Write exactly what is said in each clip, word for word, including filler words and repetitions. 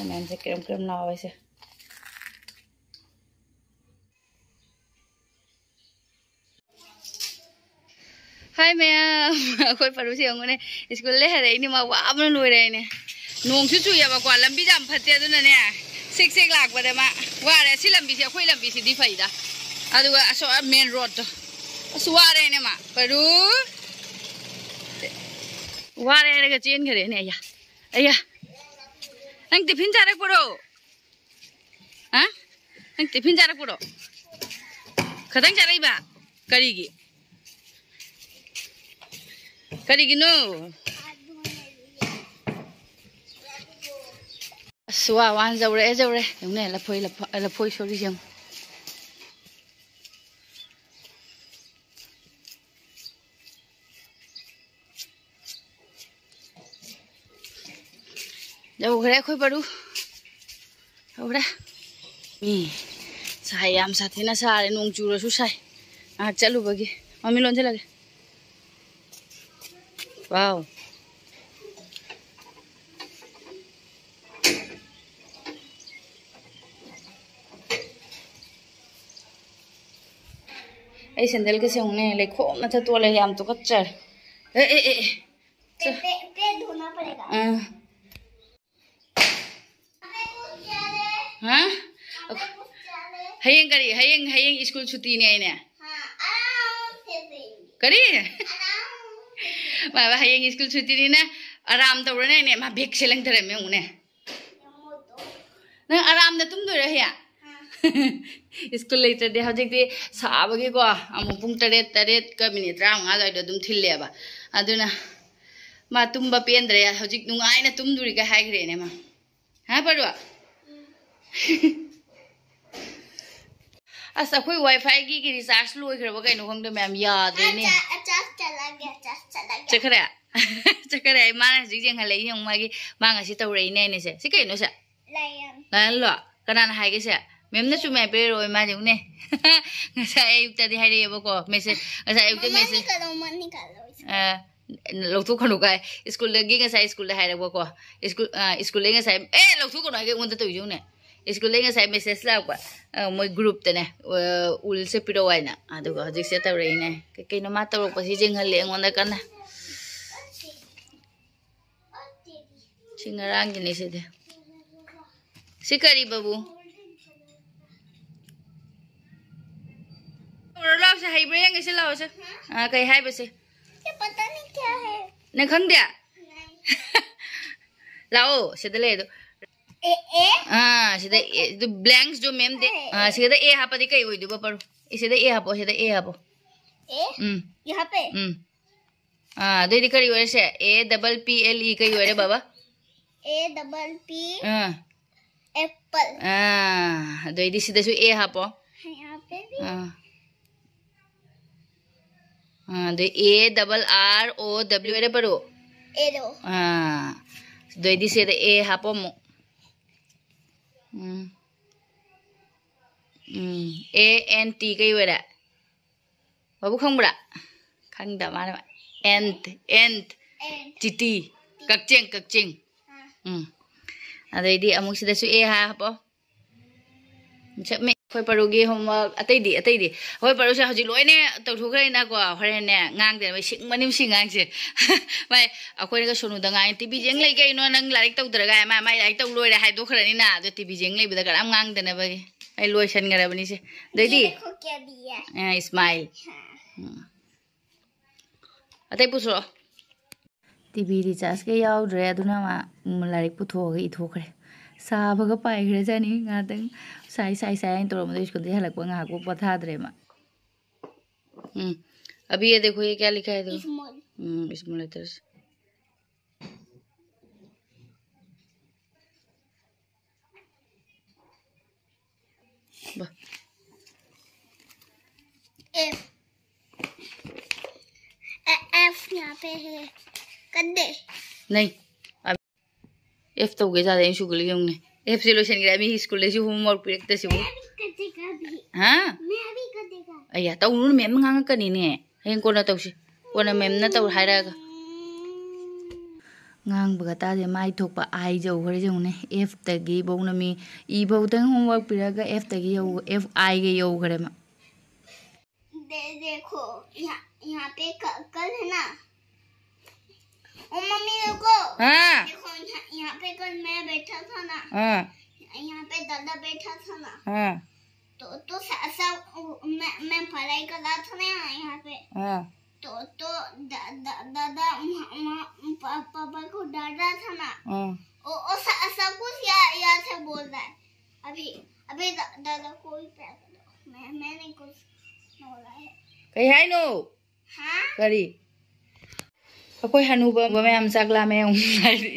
ꯃꯌꯥꯝꯁꯦ ꯀ꯭ꯔꯦꯝ ꯀ꯭ꯔꯦꯝ ꯂꯥꯎꯋꯦꯁꯦ꯫ ꯍꯥꯏ ꯃꯌꯥꯝ, ꯑꯩꯈꯣꯏ ꯄꯔꯨꯁꯦ ꯌꯦꯡꯉꯨꯅꯦ, ꯁ꯭ꯀꯨꯜ ꯂꯩ ꯍꯜꯂꯛꯏꯅꯦ, ꯃꯥ ꯋꯥꯕꯅ ꯂꯣꯏꯔꯦꯅꯦ꯫ ꯅꯣꯡꯁꯨ ꯆꯨꯏꯌꯦꯕꯀꯣ, ꯂꯝꯕꯤꯁꯦ ꯌꯥꯝ ꯐꯠꯇꯦ, ꯑꯗꯨꯅꯅꯦ ꯁꯤꯛ ꯁꯤꯛ ꯂꯥꯛꯄꯗ ꯃꯥ ꯋꯥꯔꯦ꯫ ꯁꯤ ꯂꯝꯕꯤꯁꯦ, ꯑꯩꯈꯣꯏ ꯂꯝꯕꯤꯁꯤꯗꯤ ꯐꯩꯗ, ꯑꯗꯨꯒ ꯑꯁꯣꯝ ꯃꯦꯟ ꯔꯣꯗꯇꯣ, ꯑꯁ ꯋꯥꯔꯦꯅꯦ ꯃꯥ꯫ ꯄꯔꯨ ꯋꯥꯔꯦ ꯍꯥꯏꯔꯒ ꯆꯦꯟꯈ꯭ꯔꯦꯅꯦ꯫ ꯑꯌꯥ, ꯑꯌꯥ, ꯅꯪ ꯇꯤꯐꯤꯟ ꯆꯥꯔꯛꯄ꯭ꯔꯣ? ꯍꯥ? ꯅꯪ ꯇꯤꯐꯤꯟ ꯆꯥꯔꯛꯄ꯭ꯔꯣ? ꯈꯇꯪ ꯆꯥꯔꯛꯏꯕ? ꯀꯔꯤꯒꯤ? ꯀꯔꯤꯒꯤꯅꯣ? ꯑꯁ, ꯋꯥ ꯋꯥꯅ ꯌꯧꯔꯛꯑꯦ, ꯌꯧꯔꯛꯑꯦ꯫ ꯌꯦꯡꯉꯨꯅꯦ, ꯂꯐꯣꯏ, ꯂꯐꯣꯏ, ꯂꯐꯣꯏ ꯁꯣꯔꯤꯁꯦ ꯌꯦꯡꯉꯨ꯫ ꯌꯧꯈ꯭ꯔꯦ ꯑꯩꯈꯣꯏ ꯕꯔꯨ꯫ ꯌꯧꯔꯦ꯫ ꯃꯤ ꯁꯥꯏ, ꯌꯥꯝ ꯁꯥꯊꯤꯅ ꯁꯥꯔꯦ, ꯅꯣꯡ ꯆꯨꯔꯁꯨ ꯁꯥꯏ꯫ ꯉꯥꯏꯍꯥꯛ ꯆꯠꯂꯨꯕꯒꯤ꯫ ꯃꯃꯤ ꯂꯣꯟꯁꯤꯜꯂꯒꯦ꯫ ꯋꯥꯎ꯫ ꯑꯩ ꯁꯦꯟꯗꯜꯒꯁꯦ ꯌꯦꯡꯉꯨꯅꯦ, ꯂꯩꯈꯣꯝꯅ ꯊꯠꯇꯣꯛꯑ ꯂꯩ, ꯌꯥꯝ ꯇꯨꯀꯠꯆꯔꯦ꯫ ꯑꯦ, ꯑꯦ, ꯑꯦ, ꯑꯦ꯫ ꯄꯦ-, ꯄꯦ-, ꯄꯦ ꯙꯣꯅꯥ ꯄꯔꯦꯒꯥ꯫ ꯑꯥ꯫ ꯍꯥ? ꯍꯌꯦꯡ ꯀꯔꯤ? ꯍꯌꯦꯡ, ꯍꯌꯦꯡ ꯁ꯭ꯀꯨꯜ ꯁꯨꯇꯤꯅꯦ ꯍꯥꯏꯅꯦ? ꯀꯔꯤ? ꯃꯥ ꯍꯌꯦꯡ ꯁ꯭ꯀꯨꯜ ꯁꯨꯇꯤꯅꯤꯅ ꯑꯔꯥꯝ ꯇꯧꯔꯅꯤ ꯍꯥꯏꯅꯦ꯫ ꯃꯥ ꯕꯦꯒꯁꯦ ꯂꯪꯊꯔꯝꯃꯦ ꯌꯦꯡꯉꯨꯅꯦ꯫ ꯅꯪ ꯑꯔꯥꯝꯗ ꯇꯨꯝꯗꯣꯏꯔꯣ ꯍꯌꯦꯡ? ꯁ꯭ꯀꯨꯜ ꯂꯩꯇ꯭ꯔꯗꯤ ꯍꯧꯖꯤꯛꯇꯤ ꯁꯥꯕꯒꯤꯀꯣ, ꯑꯃꯨꯛ ꯄꯨꯡ ꯇꯔꯦꯠ, ꯇꯔꯦꯠꯀ ꯃꯤꯅꯤꯠ ꯇꯔꯥꯃꯉꯥ ꯑꯗꯨꯋꯥꯏꯗ ꯑꯗꯨꯝ ꯊꯤꯜꯂꯦꯕ꯫ ꯑꯗꯨꯅ ꯃꯥ ꯇꯨꯝꯕ ꯄꯦꯟꯗ꯭ꯔꯦ, ꯍꯧꯖꯤꯛ ꯅꯨꯡꯉꯥꯏꯅ ꯇꯨꯝꯗꯣꯔꯤꯒ ꯍꯥꯏꯈ꯭ꯔꯦꯅꯦ ꯃꯥ꯫ ꯍꯥ, ꯄꯔꯨ? ꯑꯁ, ꯑꯩꯈꯣꯏ ꯋꯥꯏ ꯐꯥꯏꯒꯤ recharge ꯂꯣꯏꯈ꯭ꯔꯕ ꯀꯩꯅꯣ ꯈꯪꯗꯦ ꯃꯌꯥꯝ, ꯌꯥꯗ꯭ꯔꯦꯅꯦ꯫ ꯑꯆꯥ-, ꯑꯆꯥ ꯆꯠꯂꯒꯦ, ꯑꯆꯥ ꯆꯠꯂꯒꯦ꯫ ꯆꯠꯈ꯭ꯔꯦ? ꯆꯠꯈ꯭ꯔꯦ꯫ ꯑꯩ ꯃꯥꯅ ꯍꯧꯖꯤꯛ ꯌꯦꯡꯍꯜꯂꯛꯏ ꯌꯦꯡꯉꯨ, ꯃꯥꯒꯤ, ꯃꯥ ꯉꯁꯤ ꯇꯧꯔꯛꯏꯅꯦ ꯍꯥꯏꯅꯦꯁꯦ꯫ ꯁꯤ ꯀꯩꯅꯣ ꯁꯦ? Lion꯫ Lionꯂꯣ? ꯀꯅꯥꯅ ꯍꯥꯏꯒꯦ ꯁꯦ? ꯃꯦꯝꯅ ꯆꯨꯝꯃꯦ ꯍꯥꯏꯕꯤꯔꯛꯑꯣ ꯏꯃꯥ ꯌꯦꯡꯉꯨꯅꯦ꯫ ꯉꯁꯥꯏ ꯑꯌꯨꯛꯇꯗꯤ ꯍꯥꯏꯔꯛꯑꯦꯕꯀꯣ, message, ꯉꯁꯥꯏ ꯑꯌꯨꯛꯇ message꯫ ꯃꯃꯥꯅꯤ ꯀꯜꯂꯣ, ꯃꯃꯥꯅꯤ ꯀꯜꯂꯣ꯫ ꯑ, ꯂꯧꯊꯣꯛꯀꯅꯨ ꯀꯥꯏ꯫ ꯁ꯭ꯀꯨꯜꯗꯒꯤ ꯉꯁꯥꯏ ꯁ꯭ꯀꯨꯜꯗ ꯍꯥꯏꯔꯛꯄꯀꯣ꯫ ꯁ꯭ꯀꯨꯜ ꯑ, ꯁ꯭ꯀꯨꯜꯗꯒꯤ ꯉꯁꯥꯏ, ꯑꯦ, ꯂꯧꯊꯣꯛꯀꯅꯨ ꯍꯥꯏꯒꯦ ꯑꯩꯉꯣꯟꯗ ꯇꯧꯔꯤꯁꯦ ꯌꯦꯡꯉꯨꯅꯦ꯫ ꯁ꯭ꯀꯨꯜꯗꯒꯤ ꯉꯁꯥꯏ ꯃꯦꯁꯦꯖ ꯂꯥꯛꯄ, ꯑ, ꯃꯣꯏ ꯒ꯭ꯔꯨꯞꯇꯅꯦ, ꯑ, ꯎꯜꯁꯦ ꯄꯤꯔꯛꯑꯣ ꯍꯥꯏꯅ꯫ ꯑꯗꯨꯒ ꯍꯧꯖꯤꯛꯁꯦ ꯇꯧꯔꯛꯏꯅꯦ꯫ ꯀꯩ ꯀꯩꯅꯣ ꯃꯥ ꯇꯧꯔꯛꯄꯁꯤ ꯌꯦꯡꯍꯜꯂꯦ ꯑꯩꯉꯣꯟꯗ ꯀꯟꯅ꯫ ꯁꯤ ꯉꯔꯥꯡꯒꯤꯅꯦ ꯁꯤꯗꯤ꯫ ꯁꯤ ꯀꯔꯤ ꯕꯕꯨ? ꯇꯧꯔꯣ ꯂꯥꯎꯁꯦ, ꯍꯩꯕ꯭ꯔꯥ ꯌꯦꯡꯒꯦꯁꯦ, ꯂꯥꯎꯁꯦ꯫ ꯑꯥ, ꯀꯩ ꯍꯥꯏꯕꯁꯦ? ये पता नहीं क्या है। ꯅꯪ ꯈꯪꯗꯦ? ꯂꯥꯛꯑꯣ, ꯁꯤꯗ ꯂꯩ ꯑꯗꯣ꯫ ए, ए? ꯑꯥ, ꯁꯤꯗ ꯑꯦ, ꯑꯗꯨ blanks जो ma'am ꯗꯦ꯫ ꯑꯥ, ꯁꯤꯗ ꯑꯦ ꯍꯥꯞꯄꯗꯤ ꯀꯩ ꯑꯣꯏꯗꯣꯏꯕ, ꯄꯔꯣ? ꯑꯦ, ꯁꯤꯗ ꯑꯦ ꯍꯥꯞꯄꯣ, ꯁꯤꯗ ꯑꯦ ꯍꯥꯞꯄꯣ꯫ ए? ꯎꯝ꯫ यहाँ पे? ꯎꯝ꯫ ꯑꯥ, ꯑꯗꯨꯑꯣꯏꯗꯤ ꯀꯔꯤ ꯑꯣꯏꯔꯁꯦ? A double P L E ꯀꯔꯤ ꯑꯣꯏꯔꯦ, ꯕꯥꯕꯥ? A double P ah. Apple. ꯑꯥ, ꯑꯗꯨꯑꯣꯏꯗꯤ ꯁꯤꯗꯁꯨ ꯑꯦ ꯍꯥꯞꯄꯣ꯫ यहाँ पे भी. ꯑꯥ꯫ ꯑꯥ, ꯑꯗꯨ A double R O W ꯑꯣꯏꯔꯦ, ꯄꯔꯨ? Arrow. ꯑꯥ, ꯑꯗꯨꯑꯣꯏꯗꯤ ꯁꯤꯗ ꯑꯦ ꯍꯥꯞꯄꯣ ꯑꯃꯨꯛ꯫ ꯎꯝ꯫ ꯎꯝ, A N T ꯀꯩ ꯑꯣꯏꯔꯦ? ꯕꯥꯕꯨ ꯈꯪꯕ꯭ꯔꯥ? ꯈꯪꯗ ꯃꯥꯅ꯫ Ant, ant. Ant. ꯆꯤꯇꯤ꯫ ꯀꯛꯆꯦꯡ, ꯀꯛꯆꯦꯡ꯫ ꯑꯥ꯫ ꯎꯝ꯫ ꯑꯗꯩꯗꯤ ꯑꯃꯨꯛ ꯁꯤꯗꯁꯨ ꯑꯦ ꯍꯥꯞꯄꯣ꯫ ꯆꯠꯃꯤ꯫ ꯑꯩꯈꯣꯏ ꯄꯔꯨꯒꯤ homework ꯑꯇꯩꯗꯤ, ꯑꯇꯩꯗꯤ꯫ ꯑꯩꯈꯣꯏ ꯄꯔꯨꯁꯦ ꯍꯧꯖꯤꯛ ꯂꯣꯏꯅ ꯇꯧꯊꯣꯛꯈ꯭ꯔꯦꯅꯀꯣ꯫ ꯍꯣꯔꯦꯟꯅꯦ ꯉꯥꯡꯗꯅꯕ ꯁꯤꯡꯕꯅꯤ ꯁꯤ ꯉꯥꯡꯁꯦ꯫ ꯃꯥꯏ ꯑꯩꯈꯣꯏꯅꯒ ꯁꯣꯅꯨꯗ ꯉꯥꯡꯉꯦ, "ꯇꯤ ꯚꯤ ꯌꯦꯡ ꯂꯩ ꯀꯩꯅꯣ ꯅꯪ ꯂꯥꯏꯔꯤꯛ ꯇꯧꯗ꯭ꯔꯒ?" ꯃꯥ ꯃꯥꯏ ꯂꯥꯏꯔꯤꯛ ꯇꯧ ꯂꯣꯏꯔꯦ ꯍꯥꯏꯗꯣꯛꯈ꯭ꯔꯅꯤꯅ꯫ ꯑꯗꯣ ꯇꯤ ꯚꯤ ꯌꯦꯡ ꯂꯩꯕꯗ ꯀꯅꯥꯝ ꯉꯥꯡꯗꯅꯕꯒꯤ꯫ ꯑꯩ ꯂꯣꯏꯁꯟꯈ꯭ꯔꯕꯅꯤꯁꯦ꯫ ꯑꯗꯩꯗꯤ ये देखो क्या दिया। ꯑ, smile꯫ ꯎꯝ꯫ ꯑꯇꯩ ꯄꯨꯊꯣꯔꯛꯑꯣ꯫ ꯇꯤ ꯚꯤ rechargeꯀ ꯌꯥꯎꯗ꯭ꯔꯦ, ꯑꯗꯨꯅ ꯃꯥ, ꯎꯝ, ꯂꯥꯏꯔꯤꯛ ꯄꯨꯊꯣꯛꯑꯒ ꯏꯊꯣꯛꯈ꯭ꯔꯦ꯫ ꯁꯥꯕꯒ ꯄꯥꯏꯈ꯭ꯔꯖꯥꯠꯅꯤ ꯉꯥꯏꯍꯥꯛꯇꯪ꯫ ꯁꯥꯏ, ꯁꯥꯏ, ꯁꯥꯏ ꯍꯥꯏꯅ ꯇꯧꯔꯝꯕꯗꯣ ꯁ꯭ꯀꯨꯜꯗꯒꯤ ꯍꯜꯂꯛꯄ ꯉꯥꯏꯍꯥꯛꯄꯨ ꯄꯣꯊꯥꯗ꯭ꯔꯦ ꯃꯥ꯫ ꯎꯝ꯫ अभी ये देखो, ये क्या लिखा है, देखो। Small. हम्म, small letters। वाह। F. ए-, F यहाँ पे है। कर दे। नहीं, अब F ꯇꯧꯒꯦ ꯖꯥꯠꯗ ꯑꯩꯅ ꯁꯨꯒꯠꯂ ꯌꯦꯡꯉꯨꯅꯦ꯫ Fꯁꯦ ꯂꯣꯏꯁꯤꯟꯈ꯭ꯔꯦ꯫ ꯃꯤ ꯁ꯭ꯀꯨꯜꯗꯁꯨ homework ꯄꯤꯔꯛꯇꯁꯤꯕꯨ꯫ मैं भी कर देगा अभी। ꯍꯥ? मैं भी कर देगा। ꯑꯌꯥ, ꯇꯧꯔꯨꯅꯨ, ꯃꯦꯝꯅ ꯉꯥꯡꯉꯛꯀꯅꯤꯅꯦ꯫ ꯍꯌꯦꯡ ꯀꯣꯟꯅ ꯇꯧꯁꯤ꯫ ꯀꯣꯟꯅ ꯃꯦꯝꯅ ꯇꯧ ꯍꯥꯏꯔꯛꯑꯒ꯫ ꯉꯥꯡꯕꯒ ꯇꯥꯗꯦ, ꯃꯥꯏ ꯊꯣꯛꯄ ꯑꯥꯏ ꯌꯧꯈ꯭ꯔꯦ ꯌꯦꯡꯉꯨꯅꯦ꯫ ꯑꯦꯐꯇꯒꯤ ꯐꯧꯅ ꯃꯤ ꯏ ꯐꯧꯗꯪ ꯍꯣꯝꯋꯔꯛ ꯄꯤꯔꯒ ꯑꯦꯐꯇꯒꯤ ꯌꯧ, ꯑꯦꯐ ꯑꯥꯏꯒ ꯌꯧꯈ꯭ꯔꯦ ꯃꯥ꯫ दे, देखो, यहाँ, यहाँ पे क-, कल है ना, ओ मम्मी देखो, हाँ। देखो, यहाँ, यहाँ पे कल मैं बैठा था ना, हाँ। यहाँ पे दादा बैठा था ना, हाँ। तो, तो सा-, सा-, मैं, मैं पढ़ाई कर रहा था ना यहाँ, यहाँ पे। हाँ। तो, तो दा-, दा-, दादा वहाँ, वहाँ पा-, पापा को डांट रहा था ना। हाँ। वो, वो सा-, सब कुछ या-, याद से बोल रहा है। अभी, अभी दा-, दादा को ही प्यार करो। मैं, मैं नहीं कुछ बोला है। कहीं है नो? हाँ? करी। ꯑꯩꯈꯣꯏ ꯍꯅꯨꯕ ꯃꯌꯥꯝ ꯆꯥꯛ ꯂꯥꯝꯃꯦ ꯑꯃꯨꯛ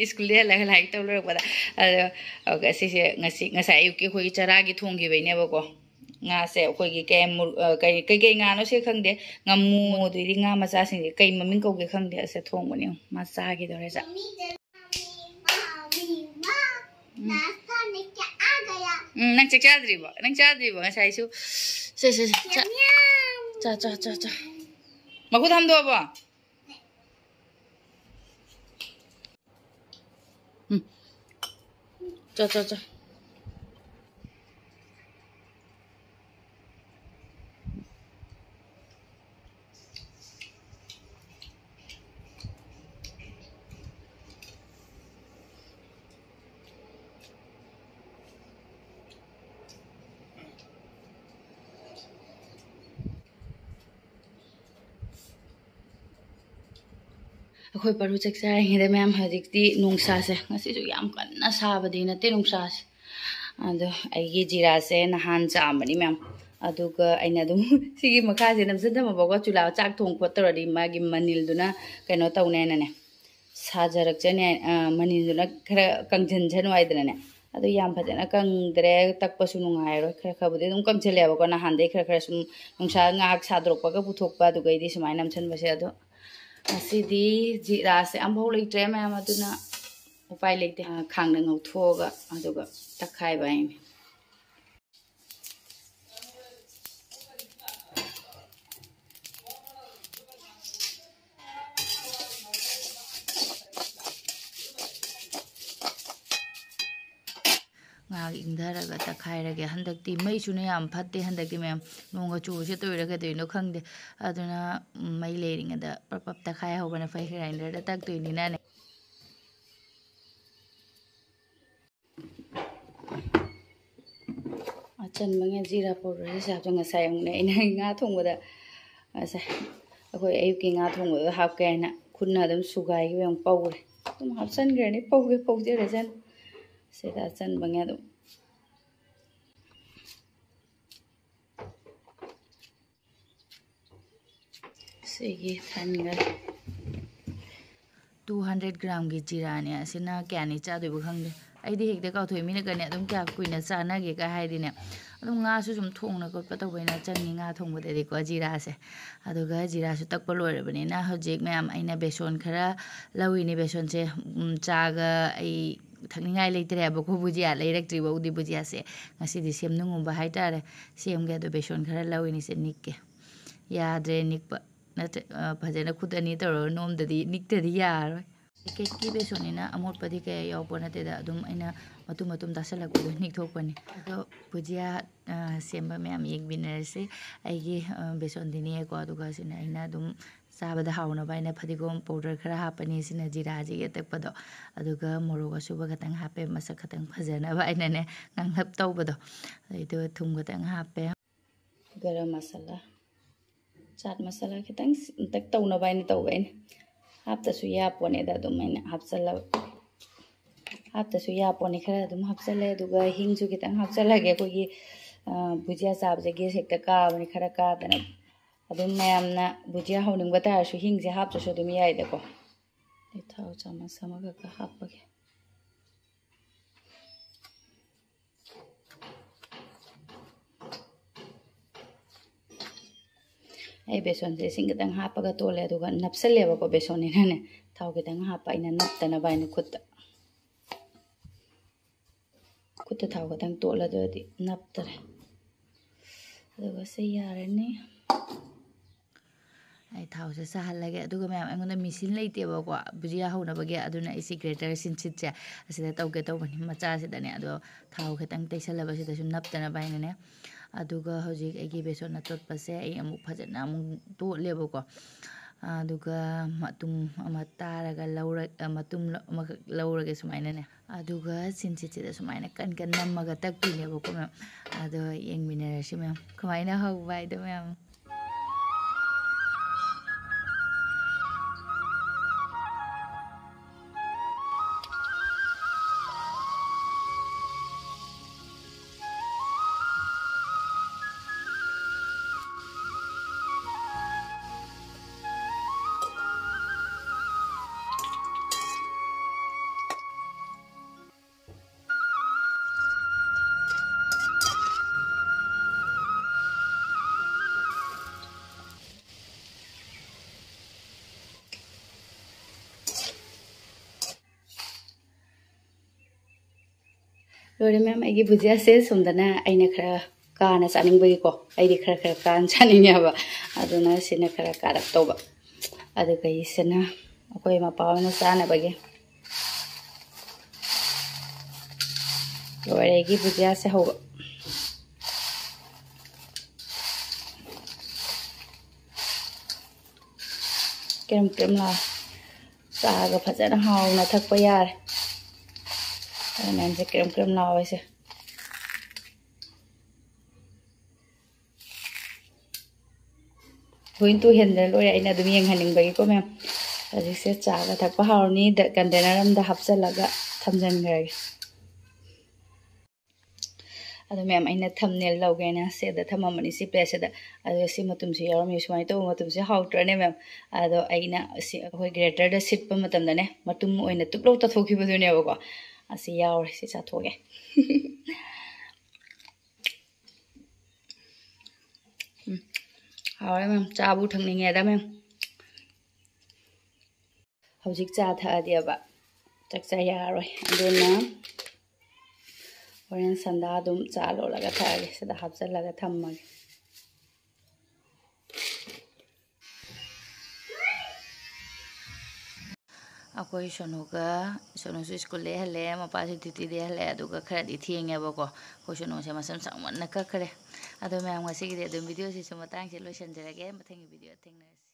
ꯁ꯭ꯀꯨꯜꯗ ꯍꯜꯂꯒ ꯂꯥꯏꯔꯤꯛ ꯇꯧ ꯂꯣꯏꯔꯛꯄꯗ꯫ ꯑꯗꯣ ꯑꯁꯤꯁꯦ ꯉꯁꯤ, ꯉꯁꯥꯏ ꯑꯌꯨꯛꯀꯤ ꯑꯩꯈꯣꯏꯒꯤ ꯆꯔꯥꯒꯤ ꯊꯣꯡꯈꯤꯕꯩꯅꯦꯕꯀꯣ꯫ ꯉꯥꯁꯦ ꯑꯩꯈꯣꯏꯒꯤ ꯀꯩ ꯃꯨ-, ꯑ, ꯀꯩ, ꯀꯩꯀꯩ ꯉꯥꯅꯣ ꯁꯤ ꯈꯪꯗꯦ꯫ ꯉꯥꯃꯨ, ꯑꯗꯩꯗꯤ ꯉꯥ ꯃꯆꯥꯁꯤꯡꯁꯦ ꯀꯩ ꯃꯃꯤꯡ ꯀꯧꯒꯦ ꯈꯪꯗꯦ꯫ ꯑꯁꯦ ꯊꯣꯡꯕꯅꯦ ꯌꯦꯡꯉꯨ꯫ ꯃꯥ ꯆꯥꯈꯤꯗꯧꯔꯦ ꯆꯥꯛ꯫ ꯎꯝ꯫ ꯎꯝ, ꯅꯪ ꯆꯥꯛ ꯆꯥꯗ꯭ꯔꯤꯕꯣ? ꯅꯪ ꯆꯥꯗ꯭ꯔꯤꯕꯣ ꯉꯁꯥꯏꯁꯨ? ꯁꯦ, ꯁꯦ, ꯁꯦ, ꯆꯥ꯫ ꯆꯥ, ꯆꯥ, ꯆꯥ, ꯆꯥ꯫ ꯃꯈꯨꯠ ꯍꯥꯝꯗꯣꯛꯑꯕꯣ? ꯎꯝ꯫ ꯆꯥ, ꯆꯥ, ꯆꯥ꯫ ꯑꯩꯈꯣꯏ ꯄꯔꯨ ꯆꯥꯛ ꯆꯥꯔꯤꯉꯩꯗ ꯃꯌꯥꯝ, ꯍꯧꯖꯤꯛꯇꯤ ꯅꯨꯡꯁꯥꯁꯦ ꯉꯁꯤꯁꯨ ꯌꯥꯝ ꯀꯟꯅ ꯁꯥꯕꯗꯤ ꯅꯠꯇꯦ ꯅꯨꯡꯁꯥꯁꯦ꯫ ꯑꯗꯣ ꯑꯩꯒꯤ ꯖꯤꯔꯥꯁꯦ ꯅꯍꯥꯟ ꯆꯥꯝꯕꯅꯤ ꯃꯌꯥꯝ, ꯑꯗꯨꯒ ꯑꯩꯅ ꯑꯗꯨꯝ ꯁꯤꯒꯤ ꯃꯈꯥꯁꯦ ꯅꯝꯁꯤꯟ ꯊꯝꯃꯕꯀꯣ, ꯆꯨꯂꯥ ꯆꯥꯛ ꯊꯣꯡ ꯈꯣꯠ ꯇꯧꯔꯗꯤ ꯃꯥꯒꯤ ꯃꯅꯤꯜꯗꯨꯅ ꯀꯩꯅꯣ ꯇꯧꯅꯦꯅꯅꯦ, ꯁꯥꯖꯔꯛꯆꯅꯤ꯫ ꯑ, ꯃꯅꯤꯜꯗꯨꯅ ꯈꯔ ꯀꯪꯁꯤꯟꯁꯅꯨ ꯍꯥꯏꯗꯅꯅꯦ꯫ ꯑꯗꯨ ꯌꯥꯝ ꯐꯖꯅ ꯀꯪꯗ꯭ꯔꯦ, ꯇꯛꯄꯁꯨ ꯅꯨꯡꯉꯥꯏꯔꯣꯏ꯫ ꯈꯔ ꯈꯔꯕꯨꯗꯤ ꯑꯗꯨꯝ ꯀꯪꯁꯤꯜꯂꯦꯕꯀꯣ, ꯅꯍꯥꯟꯗꯩ ꯈꯔ ꯈꯔ ꯁꯨꯝ ꯅꯨꯡꯁꯥ ꯉꯥꯏꯍꯥꯛ ꯁꯥꯗꯣꯔꯛꯄꯒ ꯄꯨꯊꯣꯛꯄ, ꯑꯗꯨꯒꯩꯗꯤ ꯁꯨꯃꯥꯏꯅ ꯅꯝꯁꯤꯟꯕꯁꯦ꯫ ꯑꯗꯣ ꯉꯁꯤꯗꯤ ꯖꯤꯔꯥꯁꯦ ꯑꯝꯐꯥꯎ ꯂꯩꯇ꯭ꯔꯦ ꯃꯌꯥꯝ, ꯑꯗꯨꯅ ꯎꯄꯥꯏ ꯂꯩꯇꯦ꯫ ꯑ, ꯈꯥꯡꯗ ꯉꯧꯊꯣꯛꯑꯒ ꯑꯗꯨꯒ ꯇꯛꯈꯥꯏꯕ ꯍꯥꯏꯅꯤ꯫ ꯏꯪꯊꯔꯒ ꯇꯛꯈꯥꯏꯔꯒꯦ꯫ ꯍꯟꯗꯛꯇꯤ ꯃꯩꯁꯨꯅꯦ ꯌꯥꯝ ꯐꯠꯇꯦ꯫ ꯍꯟꯗꯛꯇꯤ ꯃꯌꯥꯝ ꯅꯣꯡꯒ ꯆꯨꯕꯁꯦ ꯇꯧꯔꯤꯔꯥ ꯀꯩꯗꯧꯔꯤꯅꯣ ꯈꯪꯗꯦ꯫ ꯑꯗꯨꯅ, ꯎꯝ, ꯃꯩ ꯂꯩꯔꯤꯉꯩꯗ ꯄ꯭ꯔꯞ ꯄ꯭ꯔꯞ ꯇꯛꯈꯥꯏ ꯍꯧꯕꯅ ꯐꯩ꯫ Grinderꯗ ꯇꯛꯇꯣꯏꯅꯤꯅꯅꯦ꯫ ꯑꯆꯟꯕꯉꯩ ꯖꯤꯔꯥ powderꯁꯦ ꯍꯥꯞꯆ-, ꯉꯁꯥꯏ ꯑꯃꯨꯛꯅꯦ ꯑꯩꯅ ꯉꯥ ꯊꯣꯡꯕꯗ, ꯉꯁꯥꯏ ꯑꯩꯈꯣꯏ ꯑꯌꯨꯛꯀꯤ ꯉꯥ ꯊꯣꯡꯕꯗ ꯍꯥꯞꯀꯦ ꯍꯥꯏꯅ ꯈꯨꯠꯅ ꯑꯗꯨꯝ ꯁꯨꯒꯥꯏꯈꯤꯕ ꯑꯃꯨꯛ ꯄꯧꯔꯦ꯫ ꯑꯗꯨꯝ ꯍꯥꯞꯆꯟꯈ꯭ꯔꯅꯤ, ꯄꯧꯒꯦ ꯄꯧꯖꯔꯁꯅꯨ꯫ ꯁꯤꯗ ꯑꯆꯟꯕꯉꯩ ꯑꯗꯨꯝ ꯁꯤꯒꯤ ꯊꯟꯈ꯭ꯔꯦ꯫ Two hundred gramꯒꯤ ꯖꯤꯔꯥꯅꯦ꯫ ꯑꯁꯤꯅ ꯀꯌꯥꯅꯤ ꯆꯥꯗꯣꯏꯕ ꯈꯪꯗꯦ꯫ ꯑꯩꯗꯤ ꯍꯦꯛꯇ ꯀꯥꯎꯊꯣꯛꯏ꯫ ꯃꯤꯅꯒꯅꯦ ꯑꯗꯨꯝ ꯀꯌꯥ ꯀꯨꯏꯅ ꯆꯥꯅꯒꯦꯒ ꯍꯥꯏꯗꯤꯅꯦ, ꯑꯗꯨꯝ ꯉꯥꯁꯨ ꯁꯨꯝ ꯊꯣꯡꯅ ꯈꯣꯠꯄ ꯇꯧꯕꯅꯤꯅ ꯆꯪꯉꯤ꯫ ꯉꯥ ꯊꯣꯡꯕꯗꯗꯤꯀꯣ ꯖꯤꯔꯥꯁꯦ꯫ ꯑꯗꯨꯒ ꯖꯤꯔꯥꯁꯨ ꯇꯛꯄ ꯂꯣꯏꯔꯕꯅꯤꯅ ꯍꯧꯖꯤꯛ ꯃꯌꯥꯝ ꯑꯩꯅ ꯕꯦꯁꯣꯟ ꯈꯔ ꯂꯧꯏꯅꯦ꯫ ꯕꯦꯁꯣꯟꯁꯦ, ꯎꯝ, ꯆꯥꯒ ꯑꯩ ꯊꯛꯅꯤꯡꯉꯥꯏ ꯂꯩꯇ꯭ꯔꯦꯕꯀꯣ꯫ ꯕꯨꯖꯤꯌꯥ ꯂꯩꯔꯛꯇ꯭ꯔꯤꯕ ꯎꯗꯤ ꯕꯨꯖꯤꯌꯥꯁꯦ꯫ ꯉꯁꯤꯗꯤ ꯁꯦꯝꯅꯤꯡꯉꯨꯕ ꯍꯥꯏꯇꯥꯔꯦ꯫ ꯁꯦꯝꯒꯦ ꯑꯗꯣ ꯕꯦꯁꯣꯟ ꯈꯔ ꯂꯧꯏꯅꯤꯁꯦ ꯅꯤꯛꯀꯦ꯫ ꯌꯥꯗ꯭ꯔꯦ ꯅꯤꯛꯄ꯫ ꯅꯠꯇ꯭ꯔ-, ꯑ, ꯐꯖꯅ ꯈꯨꯠ ꯑꯅꯤ ꯇꯧꯔꯒ ꯅꯣꯝꯗꯗꯤ, ꯅꯤꯛꯇꯗꯤ ꯌꯥꯔꯔꯣꯏ꯫ Packetꯀꯤ ꯕꯦꯁꯣꯟꯅꯤꯅ ꯑꯃꯣꯠꯄꯗꯤ ꯀꯌꯥ ꯌꯥꯎꯄꯣꯠ ꯅꯠꯇꯦꯗ꯫ ꯑꯗꯨꯝ ꯑꯩꯅ ꯃꯇꯨꯝ ꯃꯇꯨꯝ ꯇꯥꯁꯜꯂꯛꯄꯗꯣ ꯅꯤꯛꯊꯣꯛꯄꯅꯤ꯫ ꯑꯗꯣ ꯕꯨꯖꯤꯌꯥ, ꯑ, ꯁꯦꯝꯕ ꯃꯌꯥꯝ ꯌꯦꯡꯃꯤꯟꯅꯔꯁꯤ꯫ ꯑꯩꯒꯤ, ꯑ, ꯕꯦꯁꯣꯟꯗꯤꯅꯦꯀꯣ꯫ ꯑꯗꯨꯒ ꯁꯤꯅ ꯑꯩꯅ ꯑꯗꯨꯝ ꯆꯥꯕꯗ ꯍꯥꯎꯅꯕ ꯍꯥꯏꯅ ꯐꯗꯤꯒꯣꯝ powder ꯈꯔ ꯍꯥꯞꯄꯅꯤ꯫ ꯁꯤꯅ ꯖꯤꯔꯥꯁꯤꯒꯤ ꯑꯇꯛꯄꯗꯣ꯫ ꯑꯗꯨꯒ ꯃꯣꯔꯣꯛ ꯑꯁꯨꯕ ꯈꯇꯪ ꯍꯥꯞꯄꯦ, ꯃꯁꯛ ꯈꯇꯪ ꯐꯖꯅꯕ ꯍꯥꯏꯅꯅꯦ, ꯉꯥꯡꯂꯞ ꯇꯧꯕꯗꯣ꯫ ꯑꯗꯨꯒ ꯊꯨꯝ ꯈꯇꯪ ꯍꯥꯞꯄꯦ꯫ ꯒꯔꯝ ꯃꯁꯥꯂꯥ, ꯆꯥꯠ ꯃꯁꯥꯂꯥ ꯈꯤꯇꯪ ꯁꯤꯟꯇꯛ ꯇꯧꯅꯕ ꯍꯥꯏꯅ ꯇꯧꯕ ꯑꯩꯅ꯫ ꯍꯥꯞꯇꯁꯨ ꯌꯥꯄꯣꯠꯅꯦꯗ, ꯑꯗꯨꯝ ꯑꯩꯅ ꯍꯥꯞꯆꯜꯂꯕ꯫ ꯍꯥꯞꯇꯁꯨ ꯌꯥꯄꯣꯠꯅꯦ, ꯈꯔ ꯑꯗꯨꯝ ꯍꯥꯞꯆꯜꯂꯦ꯫ ꯑꯗꯨꯒ ꯍꯤꯡꯁꯨ ꯈꯤꯇꯪ ꯍꯥꯞꯆꯜꯂꯒꯦ꯫ ꯑꯩꯈꯣꯏꯒꯤ, ꯑ, ꯕꯨꯖꯤꯌꯥ ꯆꯥꯕꯁꯦ gas ꯍꯦꯛꯇ ꯀꯥꯕꯅꯤ, ꯈꯔ ꯀꯥꯗꯅ꯫ ꯑꯗꯨꯝ ꯃꯌꯥꯝꯅ ꯕꯨꯖꯤꯌꯥ ꯍꯧꯅꯤꯡꯕ ꯇꯥꯔꯁꯨ ꯍꯤꯡꯁꯦ ꯍꯥꯞꯇ꯭ꯔꯁꯨ ꯑꯗꯨꯝ ꯌꯥꯏꯗꯀꯣ꯫ ꯑꯩ ꯊꯥꯎ ꯆꯥꯃꯁ ꯑꯃꯈꯛꯀ ꯍꯥꯞꯄꯒꯦ꯫ ꯑꯩ ꯕꯦꯁꯣꯟꯁꯦ ꯏꯁꯤꯡ ꯈꯤꯇꯪ ꯍꯥꯞꯄꯒ ꯇꯣꯠꯂꯦ, ꯑꯗꯨꯒ ꯅꯞꯁꯜꯂꯦꯕꯀꯣ ꯕꯦꯁꯣꯟꯅꯤꯅꯅꯦ꯫ ꯊꯥꯎ ꯈꯤꯇꯪ ꯍꯥꯞꯄ ꯑꯩꯅ ꯅꯞꯇꯅꯕ ꯍꯥꯏꯅ ꯈꯨꯠꯇ꯫ ꯈꯨꯠꯇ ꯊꯥꯎ ꯈꯤꯇꯪ ꯇꯣꯠꯂꯗꯤ ꯅꯞꯇꯔꯦ꯫ ꯑꯗꯨꯒ ꯁꯤ ꯌꯥꯔꯅꯤ꯫ ꯑꯩ ꯊꯥꯎꯁꯦ ꯁꯥꯍꯜꯂꯒꯦ꯫ ꯑꯗꯨꯒ ꯃꯌꯥꯝ, ꯑꯩꯉꯣꯟꯗ ꯃꯦꯆꯤꯟ ꯂꯩꯇꯦꯕꯀꯣ ꯕꯨꯖꯤꯌꯥ ꯍꯧꯅꯕꯒꯤ, ꯑꯗꯨꯅ ꯑꯩꯁꯦ ꯒ꯭ꯔꯦꯇꯔ ꯁꯤꯟꯁꯤꯠꯁꯦ ꯑꯁꯤꯗ ꯇꯧꯒꯦ ꯇꯧꯕꯅꯤ, ꯃꯆꯥꯁꯤꯗꯅꯦ꯫ ꯑꯗꯣ ꯊꯥꯎ ꯈꯤꯇꯪ ꯇꯩꯁꯜꯂꯕ ꯁꯤꯗꯁꯨ ꯅꯞꯇꯅꯕ ꯍꯥꯏꯅꯅꯦ꯫ ꯑꯗꯨꯒ ꯍꯧꯖꯤꯛ ꯑꯩꯒꯤ ꯕꯦꯁꯣꯟ ꯑꯇꯣꯠꯄꯁꯦ ꯑꯩ ꯑꯃꯨꯛ ꯐꯖꯅ ꯑꯃꯨꯛ ꯇꯣꯠꯂꯦꯕꯀꯣ꯫ ꯑꯗꯨꯒ ꯃꯇꯨꯝ ꯑꯃ ꯇꯥꯔꯒ ꯂꯧꯔ-, ꯑ, ꯃꯇꯨꯝ ꯂ-, ꯑꯃꯈꯛ ꯂꯧꯔꯒꯦ ꯁꯨꯃꯥꯏꯅꯅꯦ꯫ ꯑꯗꯨꯒ ꯁꯤꯟꯁꯤꯠꯁꯤꯗ ꯁꯨꯃꯥꯏꯅ ꯀꯟ ꯀꯟ ꯅꯝꯃꯒ ꯇꯛꯇꯣꯏꯅꯦꯕꯀꯣ ꯃꯌꯥꯝ꯫ ꯑꯗꯣ ꯌꯦꯡꯃꯤꯟꯅꯔꯁꯤ ꯃꯌꯥꯝ, ꯀꯃꯥꯏꯅ ꯍꯧꯕ ꯍꯥꯏꯗꯣ ꯃꯌꯥꯝ꯫ ꯂꯣꯏꯔꯦ ꯃꯌꯥꯝ, ꯑꯩꯒꯤ ꯕꯨꯖꯤꯌꯥꯁꯦ ꯁꯣꯝꯗꯅ ꯑꯩꯅ ꯈꯔ ꯀꯥꯅ ꯆꯥꯅꯤꯡꯕꯒꯤꯀꯣ, ꯑꯩꯗꯤ ꯈꯔ ꯈꯔ ꯀꯥꯅ ꯆꯥꯅꯤꯡꯉꯦꯕ, ꯑꯗꯨꯅ ꯁꯤꯅ ꯈꯔ ꯀꯥꯔꯞ ꯇꯧꯕ꯫ ꯑꯗꯨꯒ ꯑꯩꯁꯤꯅ ꯑꯩꯈꯣꯏ ꯃꯄꯥ ꯍꯣꯏꯅ ꯆꯥꯅꯕꯒꯤ ꯂꯣꯏꯔꯦ ꯑꯩꯒꯤ ꯕꯨꯖꯤꯌꯥꯁꯦ ꯍꯧꯕ꯫ ꯀ꯭ꯔꯦꯝ ꯀ꯭ꯔꯦꯝ ꯂꯥꯎ꯫ ꯆꯥꯒ ꯐꯖꯅ ꯍꯥꯎꯅ ꯊꯛꯄ ꯌꯥꯔꯦ꯫ ꯑꯗꯨ ꯃꯌꯥꯝꯁꯦ ꯀ꯭ꯔꯦꯝ ꯀ꯭ꯔꯦꯝ ꯂꯥꯎꯋꯦꯁꯦ꯫ ꯂꯣꯏ ꯇꯣꯏꯍꯟꯗꯅ ꯂꯣꯏꯔꯦ, ꯑꯩꯅ ꯑꯗꯨꯝ ꯌꯦꯡꯍꯟꯅꯤꯡꯕꯒꯤꯀꯣ ꯃꯌꯥꯝ꯫ ꯍꯧꯖꯤꯛꯁꯦ ꯆꯥꯒ ꯊꯛꯄ ꯍꯥꯎꯔꯅꯤ꯫ ꯗ-, ꯀꯟꯇꯦꯅꯔ ꯑꯝꯗ ꯍꯥꯞꯆꯜꯂꯒ ꯊꯝꯖꯟꯈ꯭ꯔꯒꯦ꯫ ꯑꯗꯣ ꯃꯌꯥꯝ, ꯑꯩꯅ ꯊꯝꯅꯦꯜ ꯂꯧꯒꯦꯅ ꯁꯤꯗ ꯊꯝꯃꯝꯕꯅꯤ, ꯁꯤ ꯄ꯭ꯂꯦꯠꯁꯤꯗ꯫ ꯑꯗꯨꯒ ꯁꯤ ꯃꯇꯨꯝꯁꯤ ꯌꯥꯎꯔꯝꯃꯤ꯫ ꯁꯨꯃꯥꯏꯅ ꯇꯧꯕ ꯃꯇꯨꯝꯁꯤ ꯍꯥꯎꯇ꯭ꯔꯅꯦ ꯃꯌꯥꯝ? ꯑꯗꯣ ꯑꯩꯅ ꯁꯤ ꯑꯩꯈꯣꯏ ꯒ꯭ꯔꯦꯇꯔꯗ ꯁꯤꯠꯄ ꯃꯇꯝꯗꯅꯦ, ꯃꯇꯨꯝ ꯑꯣꯏꯅ ꯇꯨꯞꯂꯧ ꯇꯥꯊꯣꯛꯈꯤꯕꯗꯨꯅꯦꯕꯀꯣ꯫ ꯑꯁꯤ ꯌꯥꯎꯔꯦ, ꯁꯤ ꯆꯥꯊꯣꯛꯑꯒꯦ꯫ ꯎꯝ, ꯍꯥꯎꯔꯦ ꯃꯌꯥꯝ, ꯆꯥꯕꯨ ꯊꯛꯅꯤꯡꯉꯦꯗ ꯃꯌꯥꯝ꯫ ꯍꯧꯖꯤꯛ ꯆꯥ ꯊꯛꯑꯗꯤꯕ ꯆꯥꯛ ꯆꯥ ꯌꯥꯔꯔꯣꯏ, ꯑꯗꯨꯅ ꯍꯣꯔꯦꯟ ꯁꯟꯗꯥ ꯑꯗꯨꯝ ꯆꯥ ꯂꯣꯜꯂꯒ ꯊꯛꯑꯒꯦ, ꯁꯤꯗ ꯍꯥꯞꯆꯜꯂꯒ ꯊꯝꯃꯒꯦ꯫ ꯑꯩꯈꯣꯏ ꯁꯣꯅꯨꯒ, ꯁꯣꯅꯨꯁꯨ ꯁ꯭ꯀꯨꯜꯗꯒꯤ ꯍꯜꯂꯛꯑꯦ, ꯃꯄꯥꯁꯨ ꯗ꯭ꯌꯨꯇꯤꯗꯒꯤ ꯍꯜꯂꯛꯑꯦ, ꯑꯗꯨꯒ ꯈꯔꯗꯤ ꯊꯦꯡꯉꯦꯕꯀꯣ꯫ ꯑꯩꯈꯣꯏ ꯁꯣꯅꯨꯁꯦ ꯃꯁꯝ ꯁꯥꯡꯃꯟꯅ ꯀꯛꯈ꯭ꯔꯦ꯫ ꯑꯗꯣ ꯃꯌꯥꯝ, ꯉꯁꯤꯒꯤꯗꯤ ꯑꯗꯨꯝ ꯚꯤꯗꯤꯑꯣꯁꯤꯁꯨ ꯃꯇꯥꯡꯁꯦ ꯂꯣꯏꯁꯤꯟꯖꯔꯒꯦ꯫ ꯃꯊꯪꯒꯤ ꯚꯤꯗꯤꯑꯣ ꯊꯦꯡꯅꯔꯁꯤ꯫